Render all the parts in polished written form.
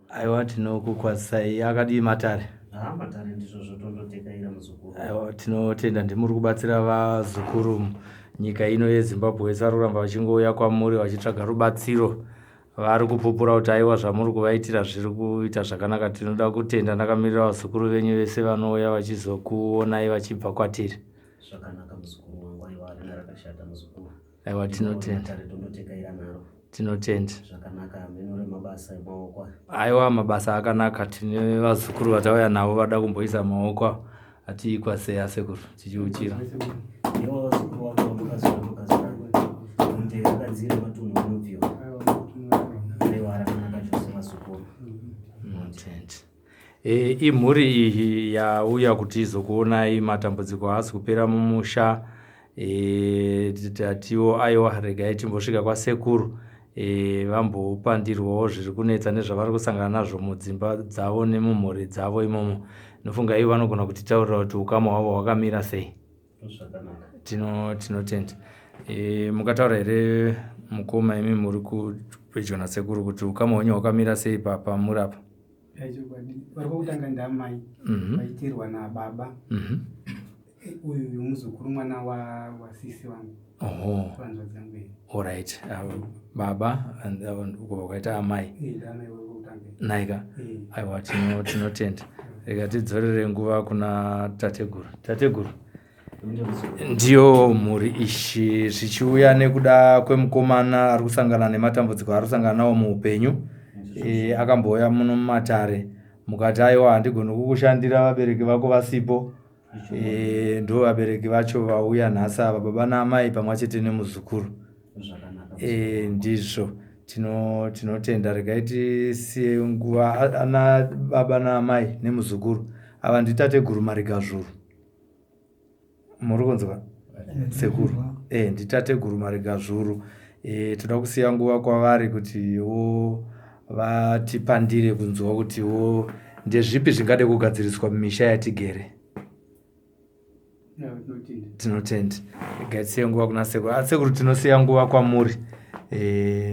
Aiwa, tinokukwazisai. Akadii matare? Haa, matare ndizvo zvotondotekaira, muzukuru. Aiwa, tinotenda. Ndimuri kubatsira vazukuru. Nyika ino yeZimbabwe wese vari kuramba vachingouya kwamuri vachitsvaga rubatsiro. Vari kupupura kuti aiwa, zvamuri kuvaitira zviri kuita zvakanaka. Tinoda kutenda ndakamirira vazukuru venyu vese vanouya vachizokuonai vachibva kwatiri. Zvakanaka, muzukuru wangu. Aiwa, harina rakashata, muzukuru. Aiwa, tinotenda. Matare tondotekaira naro. Tinotenda. Zvakanaka, mheno remabasa emaoko. Aiwa, mabasa akanaka. Tine vazukuru vatauya navo vada kumboisa maoko atiikwasei asekuru tichiuchira. Iwo vazukuru wangu, vamukazura mukazura mundege akadzira matunhu anobviwa. Aiwa, rakanaka chose, vazukuru. Tinotenda. Imhuri iyi yauya kuti izokuonai. Matambudziko haasi kupera mumusha. Tatiwo aiwa, regai timbosvika kwasekuru, vambopandirwawo zviri kunetsa nezvavari kusangana nazvo mudzimba dzavo nemumhuri dzavo imomo. Nofunga ivo vanogona kutitaurira kuti ukama hwavo hwakamira sei. Zvakanaka. Tinotenda. Mukataura here mukoma, imi muri kupedyo nasekuru, kuti ukama hwenyu hwakamira sei pamuri apa? Chokwadi, vari kwekutanga ndamai, vachiteerwa nababa. Uyu muzukuru, mwana wasisi wangu. Hanzvadzi yangu iyi. Alright, baba ukobva kwaita amai. Ndamai wekutanga. Naika. Aiwa, tinotenda. Rega tidzorere nguva kuna tateguru. Tateguru, ndiyo mhuri ishi zvichiuya nekuda kwemukomana ari kusangana nematambudziko ari kusangana nawo muupenyu. Akambouya muno mumatare, mukati aiwa, handigoni kukushandira vabereki vako vasipo. Ndo vabereki vacho vauya nhasi ava, baba naamai pamwe chete nemuzukuru. Zvakanaka. Ndizvo, tinotenda. Regai tisiye nguva ana baba naamai nemuzukuru ava. Nditateguru Marigazvuru, muri kunzwa sekuru? Nditateguru Marigazvuru. Toda kusiya nguva kwavari kuti wo vatipandire kunzwa kuti wo ndezvipi zvingade kugadziriswa mumisha yatigere. Tinotenda. Tinotenda. Regai tisiye nguva kuna sekuru. Asekuru, tinosiya nguva kwamuri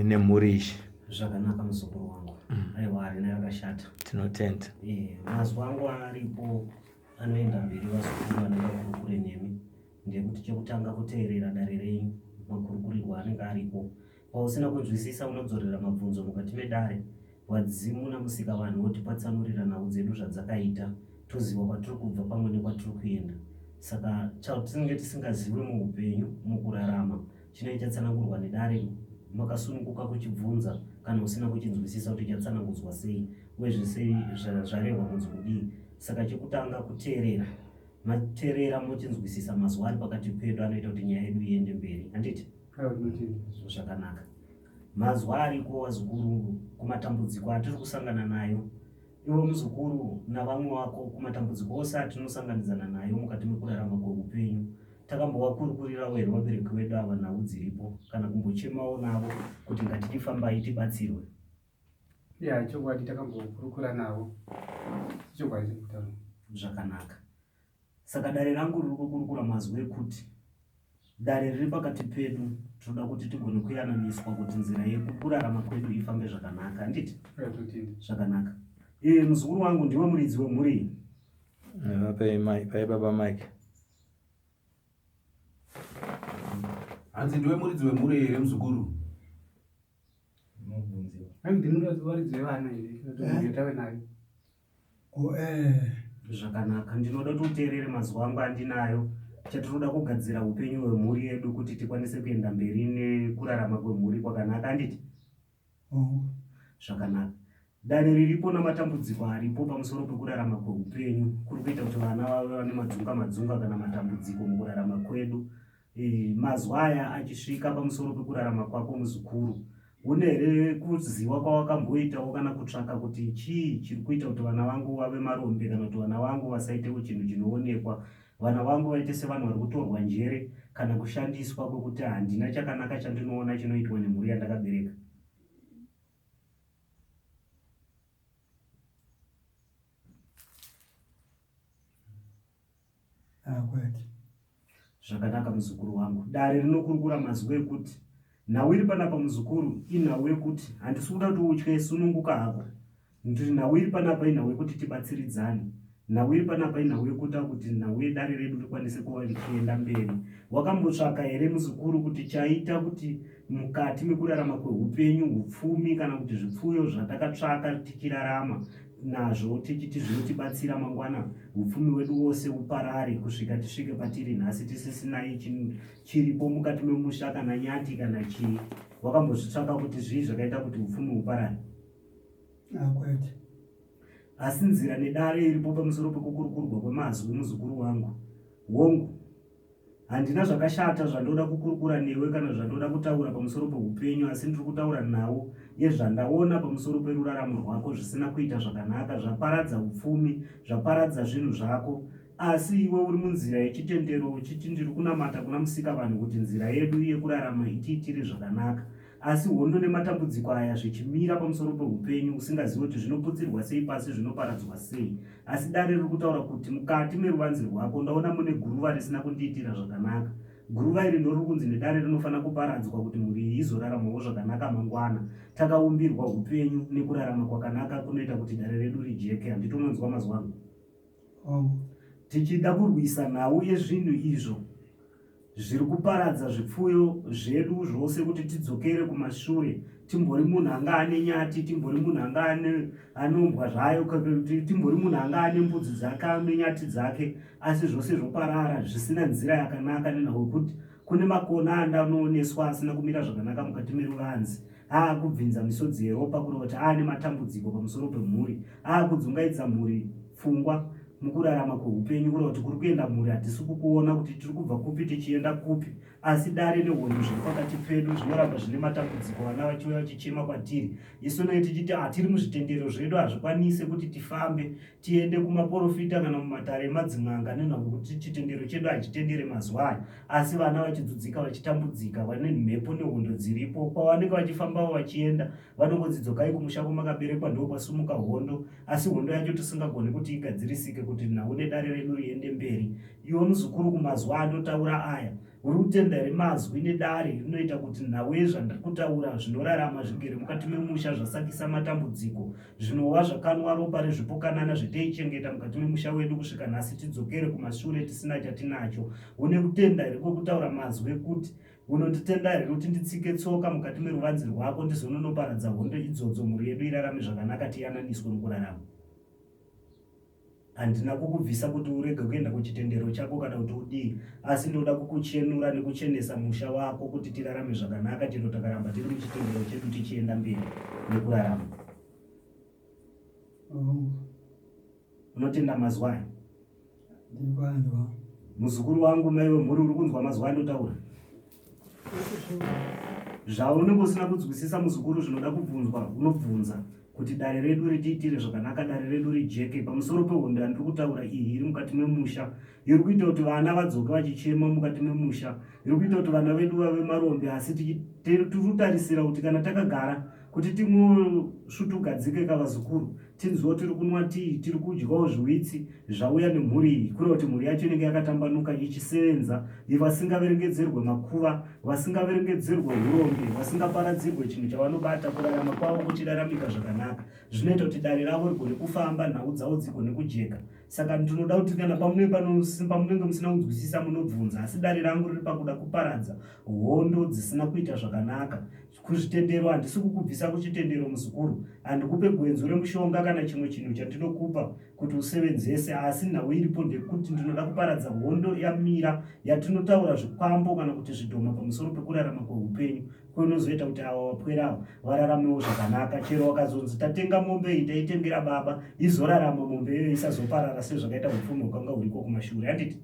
nemhuri iyi. Zvakanaka, muzukuru wangu. Aiwa, harina rakashata. Tinotenda. Mazwi angu aripo anoenda mberi, vazukuru vanenge kurukure nemi, ndekuti chekutanga kuteerera dare renyu, makurukurirwo anenge aripo. Pausina kunzwisisa unodzorera mabvunzo mukati medare. Vadzimu namusika vanhu votipatsanurira nhau dzedu zvadzakaita, toziva kwatiri kubva pamwe nekwatiri kuenda. Saka chatinenge tisingazivi muupenyu, mukurarama, chinenge chatsanangurwa nedare, makasununguka kuchibvunza kana usina kuchinzwisisa kuti chatsanangudzwa sei, uyezve sei zvarehwa kunzi kudii. Saka chekutanga kuteerera. Mateerera, mochinzwisisa mazwi ari pakati pedu anoita kuti nyaya yedu iende mberi, handiti? Aiwa, tinotenda. Zvakanaka. Mazwi ariko, vazukuru, kumatambudziko atiri kusangana nayo, iwe muzukuru navamwe wako, kumatambudziko ose atinosanganidzana nayo mukati mekurarama kweupenyu, takambovakurukurirawo here vabereki vedu ava nhau dziripo, kana kumbochemawo navo kuti ngatichifambai tibatsirwe? Ya, chokwadi, takambokurukura navo, chokwadi chekutaura. Zvakanaka. Saka dare rangu riri kukurukura mazwi ekuti dare riri pakati pedu tinoda kuti tigone kuyananiswa kuti nzira yekurarama kwedu ifambe zvakanaka, handiti? Aiwa, tinotenda. Zvakanaka. Muzukuru wangu, ndiwe muridzi wemhuri iyi. Vapei mai pai baba Mike. Hanzi ndiwe muridzi wemhuri here, muzukuru? Ndinovaridzi vevana here tave nayo? Ko eh. Zvakanaka. Ndinoda kuti uteerere mazwi angu andinayo. Chatinoda kugadzira upenyu hwemhuri yedu kuti tikwanise kuenda mberi nekurarama kwemhuri kwakanaka, handiti? Oh. Zvakanaka. Dare riripo namatambudziko aripo pamusoro pekurarama kweupenyu kuri kuita kuti vana vave vane madzunga madzunga kana matambudziko mukurarama kwedu. Mazwi aya achisvika pamusoro pekurarama kwako, muzukuru, une here kuziva kwawakamboitawo kana kutsvaka kuti chii chiri kuita kuti vana vangu vave marombe, kana kuti vana vangu vasaitewo chinhu chinoonekwa, vana vangu vaite sevanhu vari kutorwa njere kana kushandiswa, kwekuti handina chakanaka chandinoona chinoitwa nemhuri yandakabereka? Ah, kwete. Zvakanaka, muzukuru wangu. Dare rinokurukura mazwi ekuti nhau iri panapa, muzukuru, inhau yekuti handisi kuda kuti utye. Sununguka hako. Ndiri nhau iri panapa inhau yekuti tibatsiridzane. Nhau iri panapa inhau yekuta kuti nhau yedare redu rikwanise kuva richienda mberi. Wakambotsvaka here muzukuru kuti chaita kuti mukati mekurarama kweupenyu, upfumi kana kuti zvipfuyo zvatakatsvaka tichirarama nazvo tichiti zvinotibatsira mangwana upfumi hwedu wose uparare kusvika tisvike patiri nhasi tisisinai chiripo mukati memusha kana nyati kana chii? Wakambozvitsvaka kuti zvii zvakaita kuti upfumi huparare? Ah, kwete. Asi nzira nedare iripo pamusoro pekukurukurwa kwemazwi muzukuru wangu. Hongu, handina zvakashata zvandoda kukurukura newe kana zvandoda kutaura pamusoro peupenyu asi ndiri kutaura nhau yezvandaona pamusoro peruraramo rwako zvisina kuita zvakanaka zvaparadza upfumi zvaparadza zvinhu zvako asi iwe uri munzira yechitendero uchiti ndiri kunamata kuna musikavanhu kuti nzira yedu yekurarama itiitire zvakanaka Asi hondo nematambudziko aya zvichimira pamusoro peupenyu usingazive kuti zvinoputsirwa sei pasi zvinoparadzwa sei. Asi dare riri kutaura kuti mukati meruvanze rwako ndaona mune guruva risina kundiitira zvakanaka. Guruva iri ndoriri kunzi nedare rinofanira kuparadzwa kuti mhuri iyi izoraramawo zvakanaka mangwana. Takaumbirwa upenyu nekurarama kwakanaka kunoita kuti dare redu rijeke. Handiti unonzwa mazwi angu? Tichida kurwisa nhau yezvinhu izvo zviri kuparadza zvipfuyo zvedu zvose kuti tidzokere kumashure timbori munhu anga ane nyati timbori munhu anga ane anombwa zvayo timbori munhu anga ane mbudzi dzake ane nyati dzake asi zvose zvoparara zvisina nzira yakanaka nenhau yekuti kune makona andanooneswa asina kumira zvakanaka mukati meruvanzi aakubvinza misodzi yeropa kureva kuti aane matambudziko pamusoro pemhuri aakudzungaidza mhuri pfungwa mukurarama kweupenyu kureva kuti kuri kuenda mhuri hatisi kukuona kuti tiri kubva kupi tichienda kupi asi dare nehondo zviri pakati pedu zvinoramba zvine matambudziko vana vachiuya vachichema kwatiri isu nei tichiti hatiri muzvitendero zvedu hazvikwanise kuti tifambe tiende kumaporofita kana mumatare emadzin'anga nenhau yekuti chitendero chedu hachitendere mazuva aya asi vana vachidzudzika vachitambudzika vane mhepo nehondo dziripo kwavanenge vachifambawo vachienda vanongonzi dzokai kumusha kwamakaberekwa ndo kwasumuka hondo asi hondo yacho tisingagoni kuti igadzirisike kuti nhau nedare redu riende mberi iwe muzukuru kumazwa andotaura aya Uri kutenda here mazwi nedare rinoita kuti nhau yezvandiri kutaura zvinorarama zvigere mukati memusha zvasakisa matambudziko zvinova zvakanwa ropa rezvipukanana zveteichengeta mukati memusha wedu kusvika nhasi tidzokere kumashure tisina chatinacho? Une kutenda here kwekutaura mazwi ekuti unonditenda here kuti nditsike tsoka mukati meruvanzi rwako ndizononoparadza hondo idzodzo mhuri yedu irarame zvakanaka tiyananiswe mukurarama? Handina kukubvisa kuti urege kuenda kuchitendero chako kana kuti udii, asi ndoda kukuchenura nekuchenesa musha wako kuti tirarame zvakanaka chero takaramba tiri muchitendero chedu tichienda mberi nekurarama. Unotenda mazwi aya? Ndikwanzwa. Muzukuru wangu mai wemhuri uri kunzwa mazwi andotaura? Zvaunenge usina kunzwisisa muzukuru zvinoda kubvunzwa unobvunza kuti dare redu ritiitire zvakanaka dare redu rijeke pamusoro pehondo yandiri kutaura iyi iri mukati memusha iri kuita kuti vana vadzoke vachichema mukati memusha iri kuita kuti vana vedu vave marombe asi tiri kutarisira kuti kana takagara kuti timosvutugadzike kavazukuru tinzwewo tiri kunwa tii tiri kudyawo zviwitsi zvauya nemhuri iyi kureva kuti mhuri yacho inenge yakatambanuka ichisevenza vasingaverengedzerwe makuva vasingaverengedzerwe urombe vasingaparadzirwe chinhu chavanobata kurarama kwavo kuchiraramika zvakanaka zvinoita kuti dare ravo rigone kufamba nhau dzavo dzigone kujeka saka ndinoda kuti kana pamunenge musina kunzwisisa munobvunza asi dare rangu riri pakuda kuparadza hondo dzisina kuita zvakanaka Kuzvitendero handisi kukubvisa kuchitendero muzukuru, handikupe gwenzu remushonga kana chimwe chinhu chandinokupa kuti usevenzese asi nhau iripo ndekuti ndinoda kuparadza hondo yamira yatinotaura zvikwambo kana kuti zvidhoma pamusoro pekurarama kweupenyu kunozoita kuti ava vapwere ava vararamewo zvakanaka chero wakazonzi tatenga mombe iyi taitengera baba izorarama mombe iyoyo isazoparara sezvakaita upfumi hwakanga huriko kumashure handiti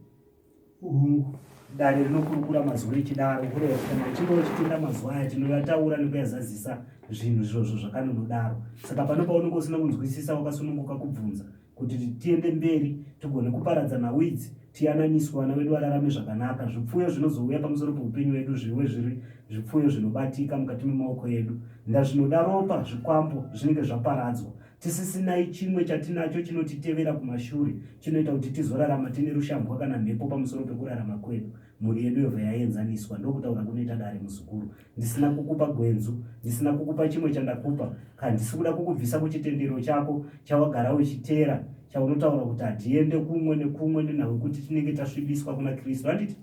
Hongu. Dare rinokurukura mazwi richidaro kureva kuti kana uchinge uchitenda mazwi aya tinoyataura nekuyazazisa zvinhu izvozvo zvakanonodaro. Saka pano paunenge usina kunzwisisa wakasununguka kubvunza kuti tiende mberi tigone kuparadza nhau idzi tiyananiswe vana vedu vararame zvakanaka. Zvipfuyo zvinozouya pamusoro peupenyu hwedu zvive zviri zvipfuyo zvinobatika mukati memaoko edu. Ndazvinoda ropa zvikwambo zvinenge zvaparadzwa. Tisisinai chimwe chatinacho chinotitevera kumashure chinoita kuti tizorarama tine rushambwa kana mhepo pamusoro pekurarama kwedu. Mhuri yedu yobva yaenzaniswa ndokutaura kunoita dare muzukuru. Ndisina kukupa gwenzu, ndisina kukupa chimwe chandakupa, handisi kuda kukubvisa kuchitendero chako chawagara uchitera chaunotaura kuti hatiende kumwe nekumwe nenhau yekuti tinenge tasvibiswa kuna Kristu handiti?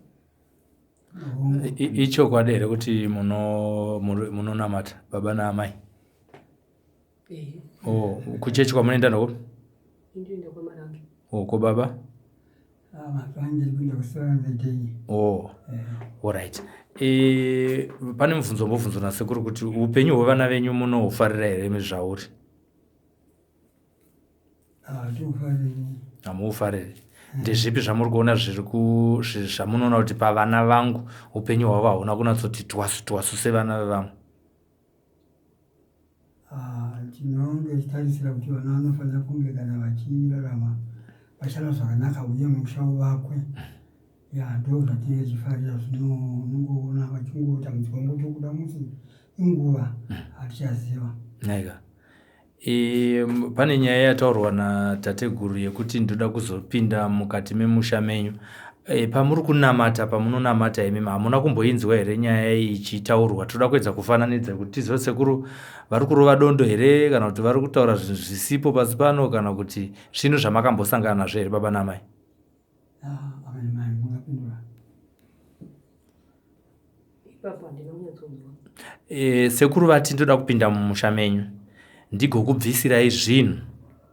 Ichokwadi here kuti munonamata baba naamai? Oh, kuchechi kwamunoenda noko? Ndinoenda kwaMarange. Oh, ko baba? Ah, mazuva ndiri kuenda kuSeventh Day. Oh. All right. E, pane mubvunzo mbobvunzo nasekuru kuti upenyu hwevana venyu munohufarira here zvauri? Ah, tiufariri. Hamuufariri. Ndezvipi zvamuri kuona zviri ku zvamunoona kuti pavana vangu upenyu hwavo hauna kunatsoti twasu twasu sevana vevamwe? Ah, tinonge tichitarisira kuti vana vanofanira kunge kana vachirarama vachirarama zvakanaka uye musha uvakwe ya ndo zvatinenge tichifarira zvino unongoona vachingotambudzwa ngotokuda musi inguva hatichaziva. Nhaika. E, pane nyaya yataurwa natateguru yekuti ndoda kuzopinda mukati memusha menyu. E, pamuri kunamata pamunonamata imimi hamuna kumboinzwa here nyaya iyi ichitaurwa? Toda kuedza kufananidza kuti tizive sekuru vari kurova dondo here kana kuti vari kutaura zvinhu zvisipo pasi pano kana kuti zvinhu zvamakambosangana nazvo here baba namai? Ah, amai mai mungapindura. Ipapo handina kunyatsonzwa. E, sekuru vati ndoda kupinda mumusha menyu ndigokubvisirai zvinhu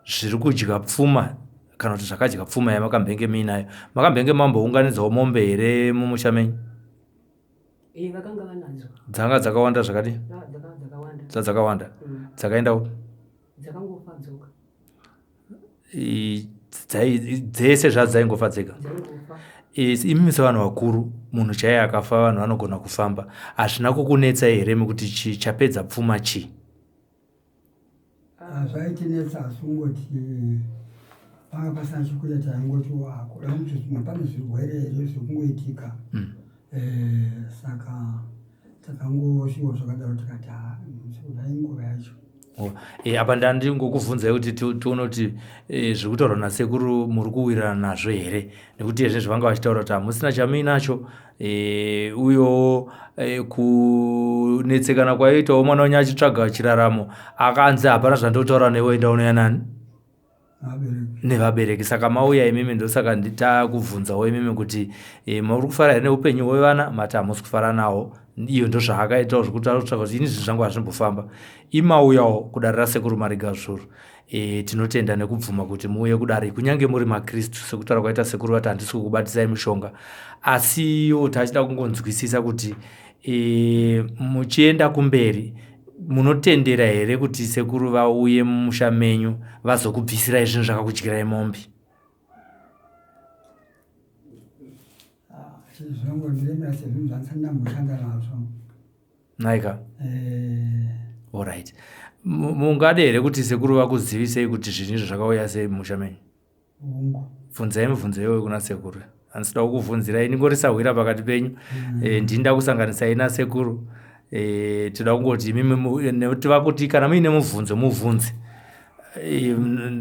zviri kudya pfuma kana kuti zvakadya pfuma yamakambenge muinayo. Makambenge mambounganidzawo mombe here mumusha menyu? Eh, vakanga vanadzo. Dzanga dzakawanda zvakadii? Ah, dzakanga dzakawanda. Dzadzakawanda. Dzakaenda kupi? Dzakangofa dzoga. Dzese zvadzaingofa dzega. Dzaingofa. Imimi sevanhu vakuru, munhu chaiye akafa vanhu vanogona kufamba. Hazvina kukunetsai here imi kuti chi chapedza pfuma chii? Ah, zvaitinetsa asi kungoti panga pasina chekuita taingoti kuda kuti zvimwe pane zvirwere here zvekungoitika. Saka takangosiwa zvakadaro tikati kudai nguva yacho. Oh, apa ndandingokubvunzai kuti tione kuti zviri kutaurwa nasekuru muri kuwirirana nazvo here, nekuti izvezvi vanga vachitaura kuti hamusina chamuinacho uyowo kunetsekana kwaiitawo mwana wenyu achitsvaga chiraramo akanzi hapana zvandotaura newe enda unoya nani nevabereki. Saka mauya imimi, ndosaka takubvunzawo imimi kuti muri kufara here neupenyu hwevana? Mati hamusi kufara nawo. Iyo ndozvaakaitawo zvekuti ari kutsvaga kuti ini zvinhu zvangu hazvimbofamba. Imauyawo kudare rasekuru Marigazvuru. Tinotenda nekubvuma kuti muuye kudare kunyange muri maKristu, sekutaura kwaita sekuru vati handisi kukubatisai mushonga, asiwo tachida kungonzwisisa kuti muchienda kumberi munotendera here kuti sekuru vauye mumusha menyu vazokubvisirai zvinhu zvakakudyirai mombe? Zvinongondiremera sezvinhu zvandisati ndamboshanda nazvo. Naika. Alright. Mungade here kuti sekuru vakuzivisei kuti zvinhu izvo zvakauya sei mumusha menyu? Hongu. Bvunzai mibvunzo iyoyo kuna sekuru. Handisida kukubvunzirai, ndingori sahwira pakati penyu. Ndini ndakusanganisai nasekuru. Toda kungoti imimi nekuti vakuti kana muine mubvunzo mubvunze.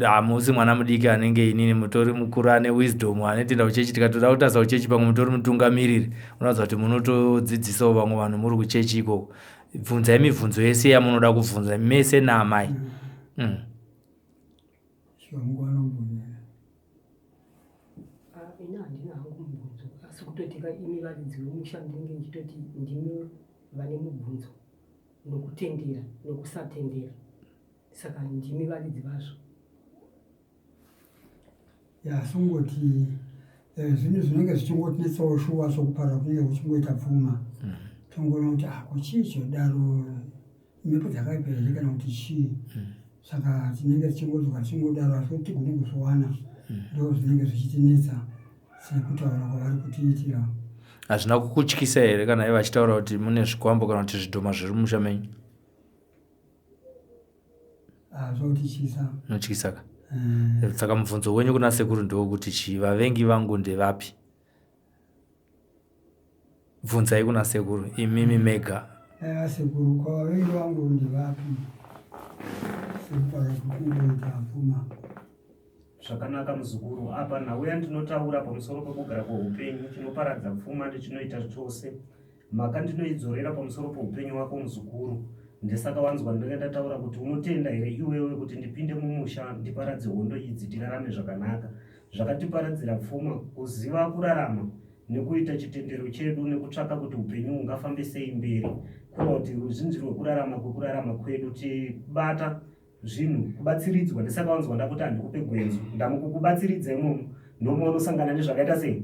Hamusi mwana mudiki anenge inini, mutori mukuru ane wisdom, anetenda kuchechi. Tikatoda kutarisa kuchechi pamwe mutori mutungamiriri, unoratidza kuti munotodzidzisawo vamwe vanhu muri kuchechi ikoko. Bvunzai mibvunzo yese yamunoda kubvunza mese naamai. Ah, ini handina hangu mubvunzo, asi kutoti ka imi varidzi vemusha ndinenge ndichitoti ndimi vane mubvunzo nokutendera nokusatendera, saka ndimi varidzi vazvo. Ya, songoti zvinhu zvinenge zvichingotinetsawo shuwa sokuparara kunenge kuchingoita pfuma. Tongoona kuti ko chii chodaro, mhepo dzakaipa here kana kuti chii? Saka tinenge tichingodzoka tichingodaro, asi kuti tigone kuzviwana ndo zvinenge zvichitinetsa sekutaura kwavari kutiitira. Hazvina kukutyisa here kana ivo vachitaura kuti mune zvikwambo kana kuti zvidhoma zviri mumusha menyu? Ah, zvotityisa. Zvinotyisa ka? Saka mubvunzo wenyu kuna sekuru ndewekuti chii? Vavengi vangu ndevapi? Bvunzai kuna sekuru imimi mega. Sekuru, kwa vavengi vangu ndevapi? Sekuparara kwekungoita pfuma. Zvakanaka muzukuru, apa nhau yandinotaura pamusoro pekugara kweupenyu chinoparadza pfuma ndechinoita chose. Mhaka ndinoidzorera pamusoro poupenyu wako muzukuru. Ndesaka wanzwa ndinenge ndataura kuti unotenda here iwewe kuti ndipinde mumusha ndiparadze hondo idzi tirarame zvakanaka. Zvakatiparadzira pfuma kuziva kurarama nekuita chitendero chedu nekutsvaka kuti upenyu hungafambe sei mberi kureva kuti ruzhinji rwekurarama kwekurarama kwedu tibata zvinhu kubatsiridzwa ndisaka wanzwa ndakuti handikupe gwenzu ndamukukubatsiridza imomo ndomunosangana nezvakaita sei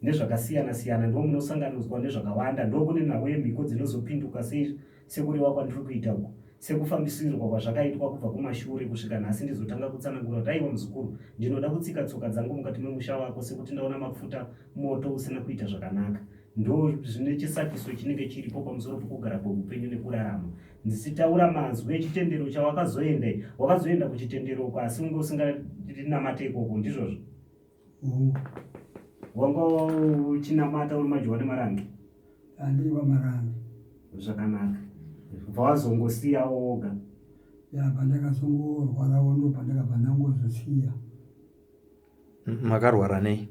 nezvakasiyana siyana ndomunosanganiswa nezvakawanda ndokune nhau yemhiko dzinozopinduka sei sekureva kwandiri kuita uku sekufambisirwa kwazvakaitwa kubva kumashure kusvika nhasi ndizotanga kutsanangura kuti aiwa muzukuru ndinoda kutsika tsoka dzangu mukati memusha wako sekuti ndaona mapfuta moto usina kuita zvakanaka ndo zvine chisakiso chinenge chiripo pamusoro pekugara kweupenyu nekurarama ndichitaura mazwi echitendero chawakazoenda wakazoenda kuchitendero uko asi unge usinganamate ikoko ndizvozvo Wanga uchinamata uri majohane marange? Andiri wamarange. Zvakanaka. Bva wazongosiya woga. Ya pandakazongorwarawo ndo pandakabva ndangozosiya. Makarwara nei?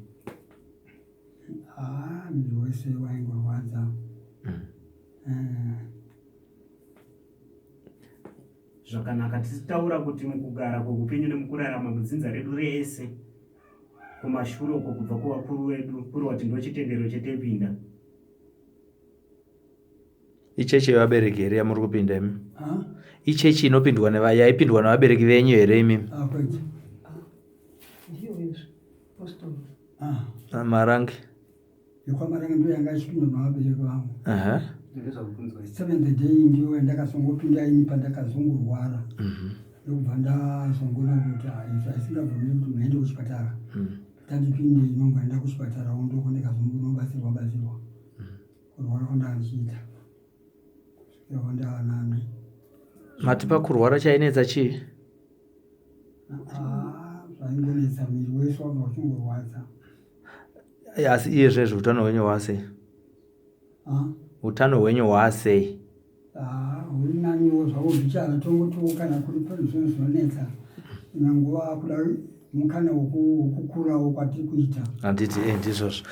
Ah, muviri wese waingorwadza. Eh. Zvakanaka tichitaura kuti mukugara kweupenyu nemukurarama mudzinza redu rese kumashure uko kubva kuvakuru vedu kuri wati ndochitendero chetepinda. Ichechi yevabereki here yamuri kupinda imi? Ichechi inopindwa neva yaipindwa nevabereki venyu here imimi? Ah, kwete. Ndiyo izvo. Postori. Ah. Marange. YekwaMarange ndiyo yanga ichipindwa nevabereki vangu. Aha. Seventh day ndiyo yandakazongopinda ini pandakazongorwara. Ndokubva ndazongoona kuti ah, izvi haisingabvumiri kuti munhu aende kuchipatara. Tandipinde inonga enda kuchipatara ndoko ndikazongonobatsirwa batsirwa. Kurwara kwandanga ndichiita. Kusvikira kwandava nani. Mati pakurwara chainetsa chii? Ah, zvaingonetsa muviri wese wanga uchingorwadza. Asi iye zvezvi utano hwenyu hwasei? Utano hwenyu hwasei? Huri naniwo zvavo zvichana tongotiwo kana kuri pane zvinhu zvinonetsa imwe nguva kuda mukana wokukurawo kwatiri kuita. Handiti eh, ndizvozvo.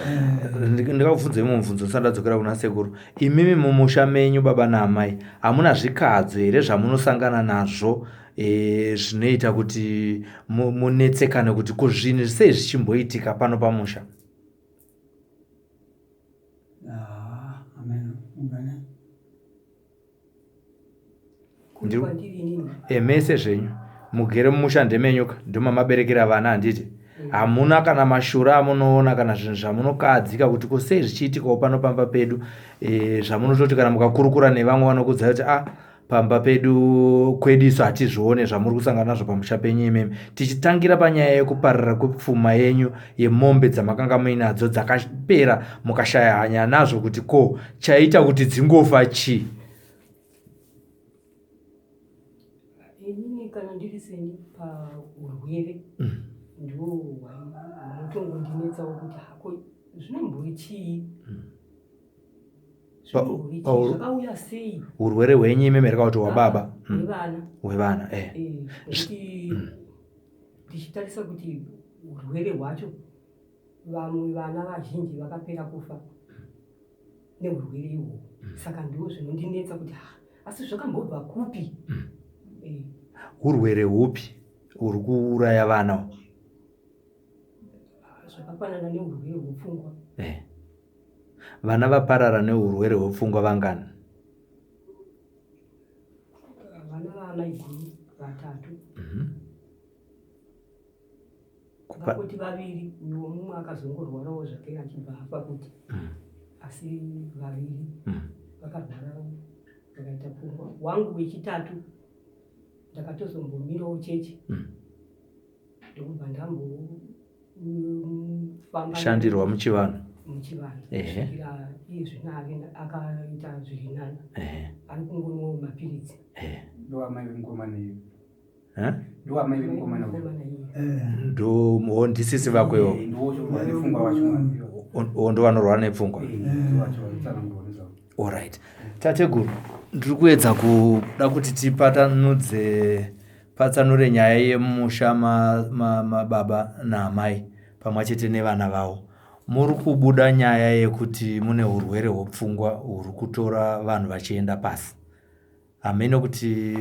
Ndingakubvunzei mumwe mubvunzo ndisati ndadzokera kuna sekuru. Imimi mumusha menyu baba naamai hamuna zvikadzo here zvamunosangana nazvo e, zvinoita kuti munetsekane kuti ko zvinhu sei zvichimboitika pano pamusha? Ah, amen. Ungane. Kuri kwandiri inini. E, mese zvenyu mugere mumusha ndemenyuka ndomamaberekera vana handiti hamuna kana mashura amunoona kana zvinhu zvamunokahadzika kuti ko sei zvichiitikawo pano pamba pedu e, zvamunototi kana mukakurukura nevamwe vanokuudzai kuti ah pamba pedu kwedu isu hatizvione zvamuri kusangana nazvo pamusha penyu imimi tichitangira panyaya yekuparara kwepfuma yenyu yemombe dzamakanga muinadzo dzakapera mukashaya hanya nazvo kuti ko chaita kuti dzingofa chii Inini kana ndiri seni paurwere ndiwo hunotongondinetsawo kuti hako zvinombori chii Zvinombori chii? Zvakauya sei urwere hwenyu imimi here kana kuti hwababa Ah, hwevana hwevana eh. Eh, nekuti ndichitarisa kuti urwere hwacho vamwe vana vazhinji vakapera kufa neurwere ihwohwo saka ndiwo zvinondinetsa kuti ha asi zvakambobva kupi Eh, urwere hupi huri kuuraya vana uhu? zvakafanana neurwere hwepfungwa eh. Vana vaparara neurwere hwepfungwa vangani? Vana vaamaiguru vatatu. Vakoti vaviri, uyo mumwe akazongorwarawo zvake achibva afa kuti. Asi vaviri vakarwara vakaita pfungwa. Wangu wechitatu ndakatozombomirawo chechi. Ndokubva ndambofamba Shandirwa muchivanhu. Muchivanhu. Ehe. Kusvikira iye zvino akaita zviri nani. Ehe. Ari kungonwawo mapiritsi. Ehe. Ndo amai vemukomana iyo. Eh? Ndo amai vemukomana uyo. Ndo o ndisisi vako iwo. Ndo vacho vane pfungwa vacho. O ndo vanorwara nepfungwa. Ndo vacho vanotsanangura nezvavo. Alright. Tateguru, ndiri kuedza kuda kuti tipatanudze patsanure nyaya yemusha mababa ma, ma naamai pamwe chete nevana vavo. Muri kubuda nyaya yekuti mune urwere hwepfungwa huri kutora vanhu vachienda pasi. Hameno kuti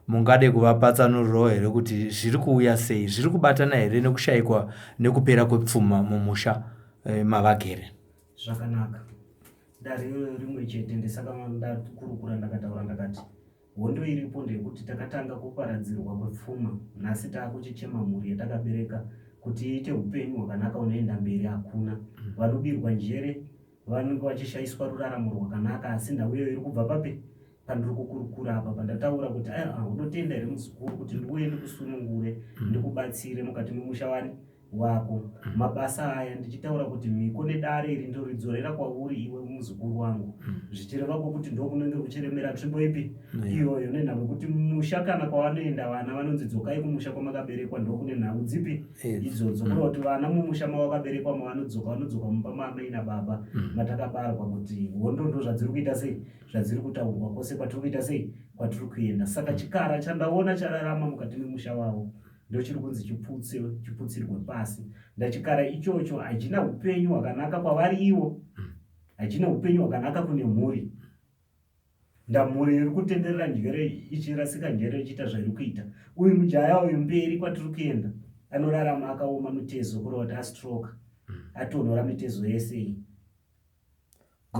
mungade kuvapatsanurirawo here kuti zviri kuuya sei, zviri kubatana here nekushaikwa nekupera kwepfuma mumusha eh, mavagere. Zvakanaka. Dare iroro rimwe chete ndisaka ndakurukura ndakataura ndakati hondo iripo ndeyekuti takatanga kuparadzirwa kwepfuma nhasi taakuchichema mhuri yatakabereka kuti iite upenyu hwakanaka unoenda mberi hakuna mm. vanobirwa njere vanenge vachishaiswa ruraramo rwakanaka asi nhau iyoyo iri kubva papi pandiri kukurukura apa pandataura kuti aa unotenda here muzukuru kuti ndiuye ndikusunungure mm. ndikubatsire mukati memusha wani wako mm. mabasa aya ndichitaura kuti mhiko nedare iri ndoridzorera kwauri iwe muzukuru wangu mm. zvichireva kwokuti ndokunenge kuchiremera tsvimbo ipi iyoyo nenhau yekuti musha kana kwavanoenda vana vanonzi dzokai kumusha kwamakaberekwa ndokune nhau dzipi idzodzo kureva kuti vana mumusha mavakaberekwa mavanodzoka vanodzoka mumba maamai nababa matakabarwa kuti hondo ndo zvadziri kuita sei zvadziri kutaurwa kwose kwatiri kuita sei kwatiri kuenda saka chikara chandaona chararama mukati memusha wavo ndochiri kunzi chiputse chiputsirwe pasi ndachikara ichocho hachina upenyu hwakanaka kwavari ivo hachina upenyu hwakanaka kune mhuri ndamhuri iri kutenderera njere ichirasika njere ichiita zvairi kuita uyu mujaya uyu mberi kwatiri kuenda anorarama akaoma mitezo kureva kuti astroke atonhora mitezo yese iyi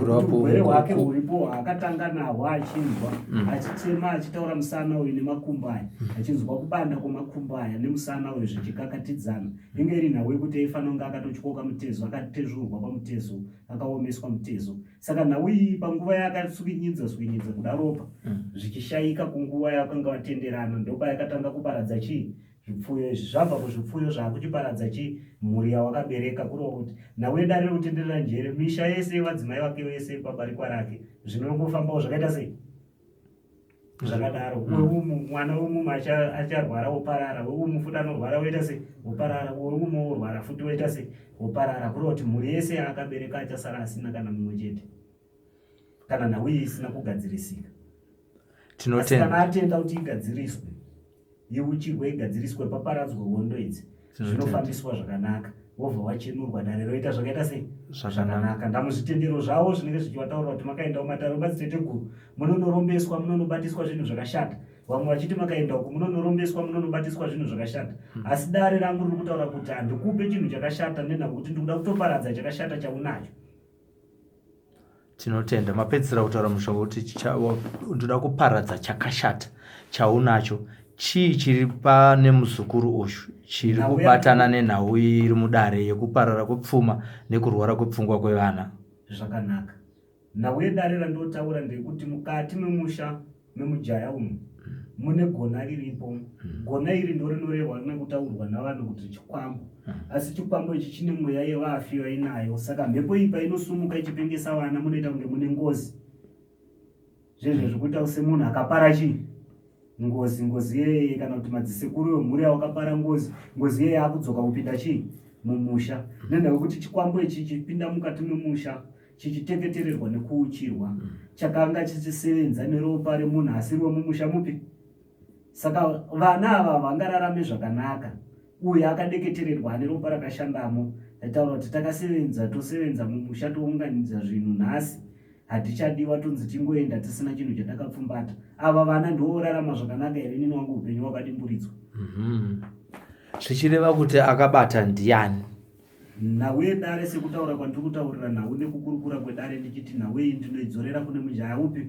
urwere hwake huripo hwaakatanga nahwo achinzwa mm. achichema achitaura musana uyu nemakumbo aya mm. achinzwa kubanda kwemakumbo aya nemusana uyu zvichikakatidzana mm. inge iri nhau yekuti aifanira kunge akatotyoka mutezo akatezvurwa pamutezo akaomeswa mutezo saka nhau iyi panguva yaakasukinyidza sukinyidza kuda ropa zvichishayika kunguva yakanga vatenderana ndopayakatanga kuparadza chii Zvipfuyo izvi zvabva kuzvipfuyo zvakuchiparadza chi mhuri yawakabereka kureva kuti nhau yedare rekutenderera njere misha yese yevadzimai vake vese pabarikwa rake zvinongofambawo zvakaita sei zvakadaro mm. weumu mwana wemumu acharwara woparara weumu futi anorwara woita sei woparara weumu worwara futi woita sei woparara kureva kuti mhuri yese yaakabereka achasara asina kana mumwe chete kana nhau iyi isina kugadzirisika tinotenda kana atenda kuti igadziriswe iuchirwe igadziriswe paparadzwe hondo idzi zvinofambiswa zvakanaka wobva wachenurwa dare roita zvakaita sei zvakanaka ndamuzvitendero zvavo zvinenge zvichivataura kuti makaenda kumatare madziteteguru munonorombeswa munonobatiswa zvinhu zvakashata vamwe vachiti makaenda uku munonorombeswa munonobatiswa zvinhu zvakashata hmm. asi dare rangu riri kutaura kuti handikupe chinhu chakashata nenhau kuti ndikuda kutoparadza chakashata chaunacho Tinotenda mapedzisira kutaura mushonga kuti ndoda kuparadza chakashata chaunacho. Chii chiri pane muzukuru uyu chiri kubatana nenhau iri mudare yekuparara kwepfuma nekurwara kwepfungwa kwevana? Zvakanaka. Nhau yedare randotaura ndeyekuti mukati memusha memujaya umu mune gona riripo mm. gona iri ndorinorehwa nekutaurwa navanhu kuti chikwambo mm. asi chikwambo ichi chine mweya yevafi vainayo saka mhepo iyi painosumuka ichipengesa vana munoita kunge mune ngozi zvezvo zvekuita semunhu akapara chii ngozi ngozi yeye kana kuti madzisekuru emhuri awakapara ngozi ngozi yeye akudzoka kupinda chii mumusha mm. nenhau yekuti chikwambo ichi chipinda mukati memusha chichiteketererwa nekuuchirwa mm. chakanga chichisevenza neropa remunhu asiri wemumusha mupi saka vana ava vangararame zvakanaka uye akadeketererwa ane ropa rakashandamo aitaura kuti takasevenza tosevenza mumusha tounganidza zvinhu nhasi hatichadiwa tonzi tingoenda tisina chinhu chatakapfumbata ava vana ndovorarama zvakanaka here nini wangu upenyu wakadimburidzwa mhm. zvichireva kuti akabata ndiyani Nhau yedare sekutaura kwandiri kutaurira nhau nekukurukura kwedare ndichiti nhau iyi ndinoidzorera kune mujaya upi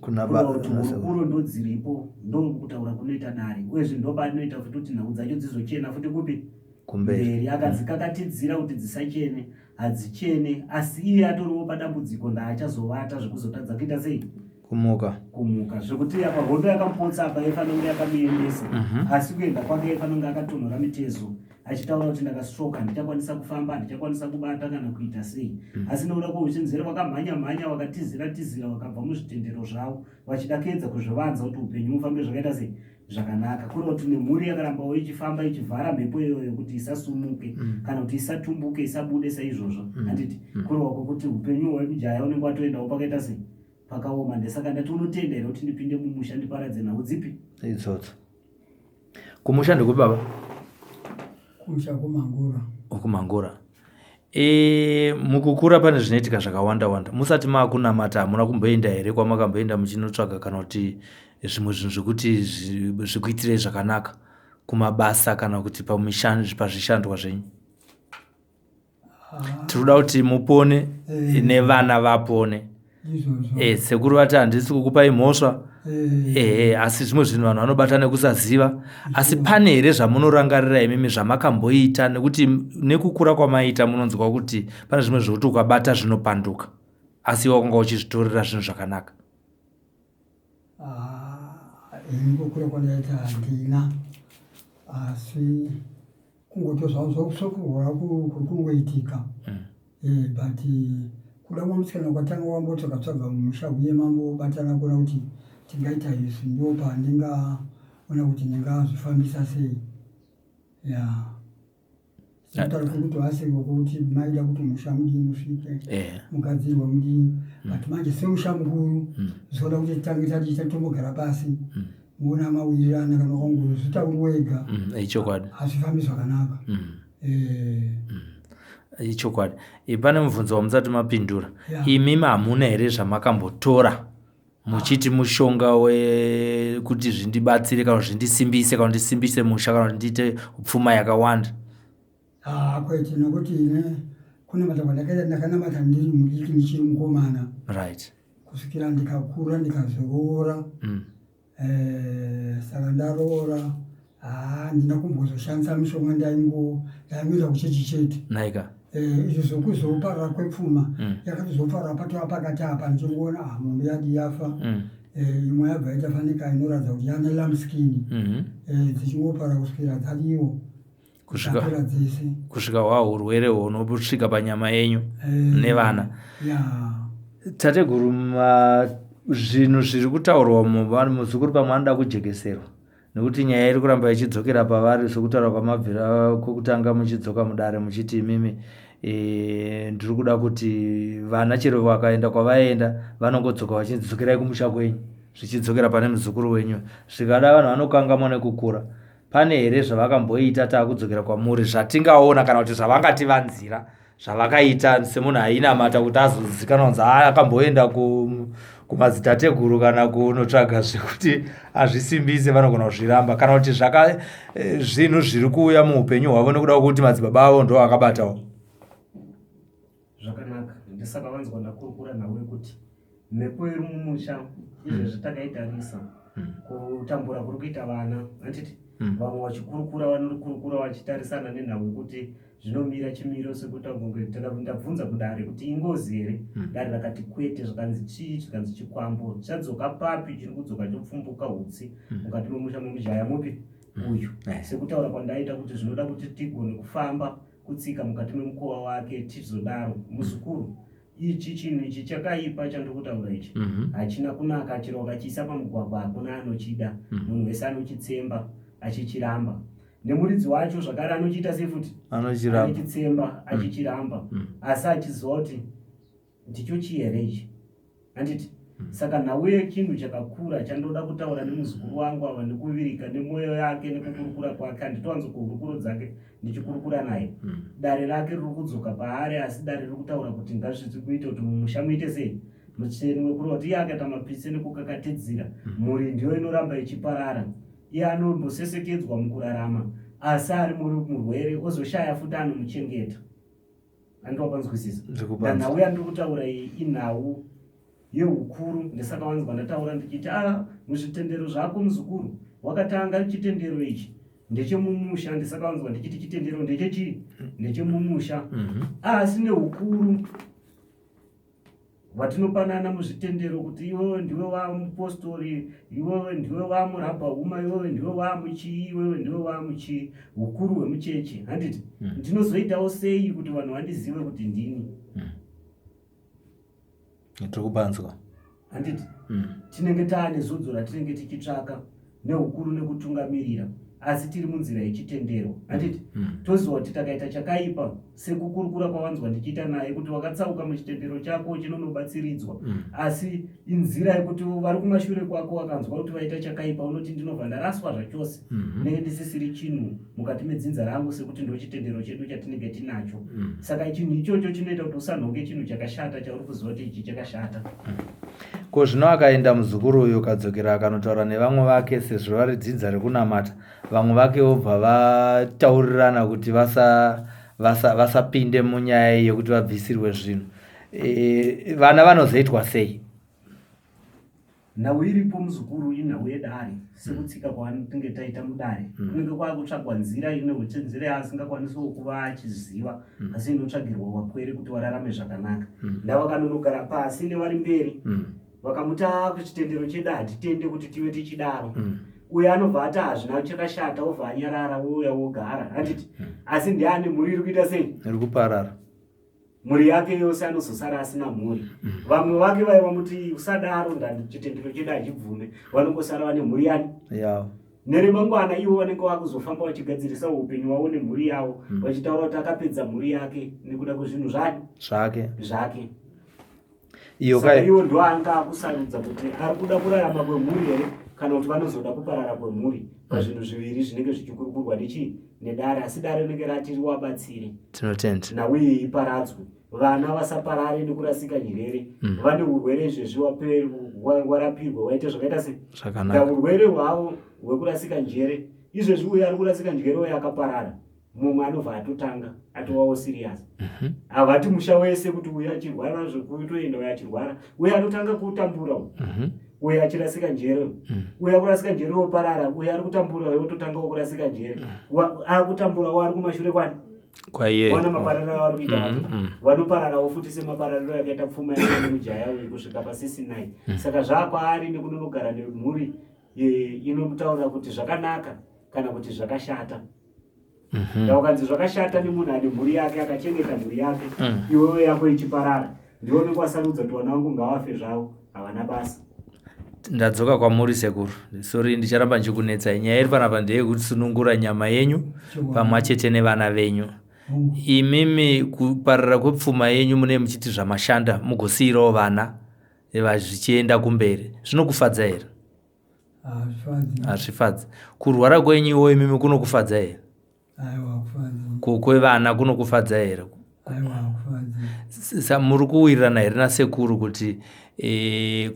kuna kuti hurukuro ndodziripo ndokutaura kunoita dare uyezve ndopaanoita futi kuti nhau dzacho dzizochena futi kupi kumberi akadzikakatidzira kuti dzisachene hadzichene asi iye atoriwo padambudziko ndaachazovata zvekuzotadza kuita sei kumuka kumuka zvekuti apa hondo yakamupotsa apa yaifanira kunge yakamuendesa mhm. asi kuenda kwake yaifanira kunge akatonhora mitezo achitaura kuti ndakastroke handichakwanisa kufamba handichakwanisa kubata kana kuita sei mm. asi nokuda kweuchinzere vakamhanya mhanya vakatizira tizira vakabva muzvitendero zvavo vachida kuedza kuzvivanza kuti upenyu hufambe zvakaita sei. Zvakanaka. Kuri kuti nemhuri yakarambawo ichifamba ichivhara mhepo iyoyo kuti isasumuke mm. kana kuti isatumbuke isabude saizvozvo mm. handiti mm. kureva kwekuti upenyu hwemujaya unenge watoendawo pakaita sei pakaoma ndesaka ndati unotenda here kuti ndipinde mumusha ndiparadze nhau dzipi idzodzo kumusha ndekupi baba kumusha kumangura kumangura E, mukukura pane zvinoitika zvakawanda wanda musati maakunamata hamuna kumboenda here kwamakamboenda muchinotsvaga kana kuti zvimwe zvinhu zvekuti zvikuitirei zvakanaka kumabasa kana kuti pazvishandwa zvenyu ah. tiri kuda kuti mupone eh. nevana vapone eh, sekuru vati handisi kukupai mhosva eh. ehe asi zvimwe zvinhu vanhu vanobata nekusaziva asi pane here zvamunorangarira imimi zvamakamboita nekuti nekukura kwamaita munonzwa kuti pane zvimwe zvekuti ukabata zvinopanduka asi iwe wakanga uchizvitorera zvinhu zvakanaka ah, ini kukura kwandaita handina asi kungoti zvasokurwara kuri kungoitika mm. eh, but kuda kwamusikana kwatanga wambotsvaga tsvaga mumusha uye mambobatana kuona kuti tingaita izvi ndo pandingaona kuti ndingazvifambisa sei ya taura kuti vaseko kuti maida kuti musha mudii musvike eh. mugadzirwe mudii mm. but manje semusha mukuru mm. zvoda kuti tange tati tatombogara pasi muona mawirirana kana wakangozvitauri wega mm, ichokwadi hazvifambi zvakanaka mm. eh. mm. ichokwadi eh, pane mubvunzo wamusati mapindura yeah. Imimi hamuna here zvamakambotora muchiti mushonga wekuti zvindibatsire kana zvindisimbise kana ndisimbise musha kana ndiite pfuma yakawanda? Ah, kwete nokuti ine kunamata kwandakaita ndakanamata ndiri mudiki ndichiri mukomana right kusvikira ndikakura ndikazoroora mm. eh, saka ndaroora haa ndina kumbozoshandisa mishonga ndaingo ndaingoenda kuchechi chete naika eh, izvi zvekuzoparara kwepfuma mm. yakatozoparara patova pakati apa ndichingoona ah, mombe yadi yafa mm. eh, imwe yabva yaita fanika inoratidza kuti yane lamskin mm -hmm. eh, dzichingopara kusvikira dzadiwo kusvika kusvika hwahurwere hunosvika panyama yenyu eh, nevana tateguru zvinhu zviri kutaurwa muzukuru pamwe anoda kujekeserwa nekuti nyaya iri kuramba ichidzokera pavari sekutaura kwamabvira kwekutanga muchidzoka mudare muchiti imimi e, ndiri kuda kuti vana chero vakaenda kwavaenda vanongodzoka vachinzi dzokerai kumusha kwenyu zvichidzokera pane muzukuru wenyu zvikada vanhu vanokangamwa nekukura Pane here zvavakamboita takudzokera kwamuri zvatingaona kana kuti zvavangativanzira zvavakaita semunhu ainamata kuti azozikanwa kunzi akamboenda kumadzitateguru kana kunotsvaga zvekuti azvisimbise vanogona kuzviramba kana kuti zvaka eh, zvinhu zviri kuuya muupenyu hwavo nekuda kwekuti madzibaba avo ndo akabatawo zvakanaka ndisaka vanzwa ndakurukura nhau yekuti mhepo iri mumusha izvezvi hmm. takaitarisa hmm. kutambura kuri kuita vana handiti hmm. vamwe vachikurukura vanokurukura vachitarisana nenhau yekuti zvinomira chimiro sekuti kunge ndabvunza kudare kuti ingozi here dare rakati kwete zvikanzi chii zvikanzi chikwambo chadzoka papi chiri kudzoka chopfumbuka hutsi mukati memusha memujaya mupi uyu eh. sekutaura kwandaita kuti zvinoda kuti tigone kufamba kutsika mukati memukova wake tizodaro muzukuru ichi chinhu ichi chakaipa chandiri kutaura ichi mhm. hachina kunaka chero wakachiisa pamugwagwa hakuna anochida mhm. munhu wese anochitsemba achichiramba nemuridzi wacho zvakare anochiita sei futi anochitsemba mhm. achichiramba asi achiziva kuti ndicho chii here ichi handiti hmm. saka nhau yechinhu chakakura chandoda kutaura nemuzukuru wangu ava nekuvirika nemwoyo yake nekukurukura kwake handitowanzo kuhurukuro dzake ndichikurukura naye hmm. dare rake riri kudzoka paari asi dare riri kutaura kuti ngazviti kuita kuti mumusha muite sei mutsveni wekureva kuti iye akaita mapitse nekukakatidzira hmm. mhuri ndiyo inoramba ichiparara iye anombosesekedzwa mukurarama asi ari murwere ozoshaya futi anomuchengeta Andiwapanzwisisa. Ndanhau yandiri kutaura iyi inhau yeukuru ndisaka wanzwa ndataura ndichiti a ah, muzvitendero zvako muzukuru wakatanga chitendero ichi ndechemumusha ndisaka wanzwa ndichiti chitendero ndechechii ndechemumusha mm -hmm. asi neukuru Watinopanana muzvitendero kuti iwewe ndiwe wamupostori, iwewe ndiwe wamurabhahuma, iwewe ndiwe wamuchii, iwewe ndiwe wamuchii, ukuru hwemuchechi handiti? Mm. Ndinozoitawo sei kuti vanhu vandizive kuti ndini? Mm. Tiri kupanzwa handiti? Mm. Tinenge taane zodzo ratinenge tichitsvaka. Neukuru nekutungamirira asi tiri munzira yechitendero handiti Toziva kuti takaita chakaipa sekukurukura kwawanzwa ndichiita naye kuti wakatsauka muchitendero chako uchinonobatsiridzwa Asi inzira yekuti vari kumashure kwako wakanzwa kuti vaita chakaipa unoti ndinobva ndaraswa zvachose Ndinenge ndisisiri chinhu mukati medzinza rangu sekuti ndochitendero chedu chatinenge tinacho Saka chinhu ichocho chinoita kuti usanhonge chinhu chakashata chauri kuziva kuti ichi chakashata Ko zvino akaenda muzukuru uyu ukadzokera akanotaura nevamwe vake sezvo vari dzinza rekunamata vamwe vake vobva vataurirana kuti vasapinde vasa, vasa munyaya iyi yekuti vabvisirwe zvinhu e, vana vanozoitwa sei? Nhau iripo muzukuru inhau yedare sekutsika kwatinenge taita mudare Kunenge kwakutsvagwa nzira ine nzira yaasingakwanisiwo kuva achiziva Asi inotsvagirwa wapwere kuti wararame zvakanaka Ndavakanonogara pasi nevari mberi Vakamuti aa kuchitendero chedu hatitende kuti tive tichidaro Uyo anobva ati hazvina chakashata obva anyarara wouya wogara handiti Asi ndiani mhuri iri kuita sei? Iri kuparara. Mhuri yake yose anozosara asina mhuri Vamwe vake vaiva muti usadaro ndani chitendero chedu hachibvume vanongosara vane mhuri yani yavo. Neremangwana ivo vanenge vakuzofamba vachigadzirisa upenyu wavo nemhuri yavo Vachitaura kuti akapedza mhuri yake nekuda kwezvinhu zvani zvake zvake. Iyo Saka iwo ndo anga akusarudza kuti ari kuda kurarama kwemhuri here kana kuti vanozoda kuparara kwemhuri pazvinhu zviviri zvinenge zvichikurukurwa nechii nedare asi dare rinenge rati riwabatsire. Tinotenda. Nhau iyi iparadzwe vana vasaparare nekurasika njere Vane urwere izvezvi warapirwa waita zvakaita sei zvakanaka urwere hwavo hwekurasika njere izvezvi uyo ari kurasika njere uyo akaparara mumwe anobva atotanga atovawo serious Havati musha wese kuti uyo achirwara zvekutoenda uyo achirwara uyo anotanga kutambura Uyo achirasika njere uyo akurasika njere woparara uyo ari kutambura uyo ototangawo kurasika njere akutambura ari kumashure kwani kwaiye wana maparariro avari kuita vacho Vanopararawo futi semaparariro akaita pfuma yake mujaya uyu kusvika pasisinai Saka zvakwaari nekunonogara nemhuri inomutaurira kuti zvakanaka kana kuti zvakashata Ukanzi zvakashata nemunhu ane mhuri yake akachengeta mhuri yake iwewe yako ichiparara ndiwe unenge wasarudza kuti vana vangu ngavafe zvavo havana basa. Ndadzoka kwamuri sekuru, sorry ndicharamba ndichikunetsai. Nyaya iri panapa ndeyekusunungura nyama yenyu pamwe chete nevana venyu. Imimi kuparara kwepfuma yenyu mune muchiti zvamashanda mugosiyirawo vana zvichienda kumberi zvinokufadza here? Hazvifadzi. Hazvifadzi. Kurwara kwenyuwo imimi kunokufadza here? Aiwa, kufadzi. Kwevana kunokufadza here? Aiwa, kufadzi. Muri kuwirirana here nasekuru kuti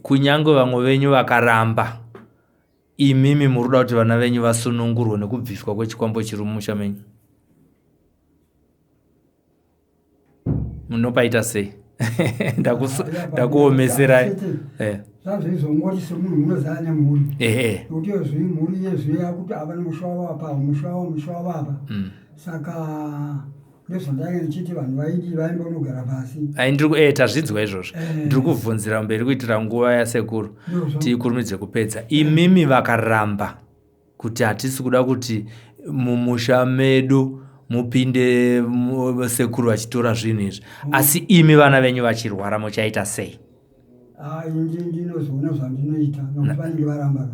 kunyange vamwe venyu vakaramba imimi muri kuda kuti vana venyu vasunungurwe nekubviswa kwechikwambo chiri mumusha menyu? Munopaita sei? Ndakuomeserai. Zvazvizongoti semunhu unozara nemhuri nekuti yezvi mhuri yezvi yakuti ava nemusha wavo apa musha wavo musha wavo apa Saka ndozvandainge ndichiti vanhu vaidi vaimbonogara pasi. Ai ndiri tazvinzwa izvozvo Ndiri kuvhunzira mberi kuitira nguva yasekuru tikurumidze kupedza. Imimi vakaramba kuti hatisi kuda kuti mumusha medu mupinde sekuru vachitora zvinhu izvi asi imi vana venyu vachirwara muchaita sei? Ndinozoona zvandinoita nokuti vanenge varamba.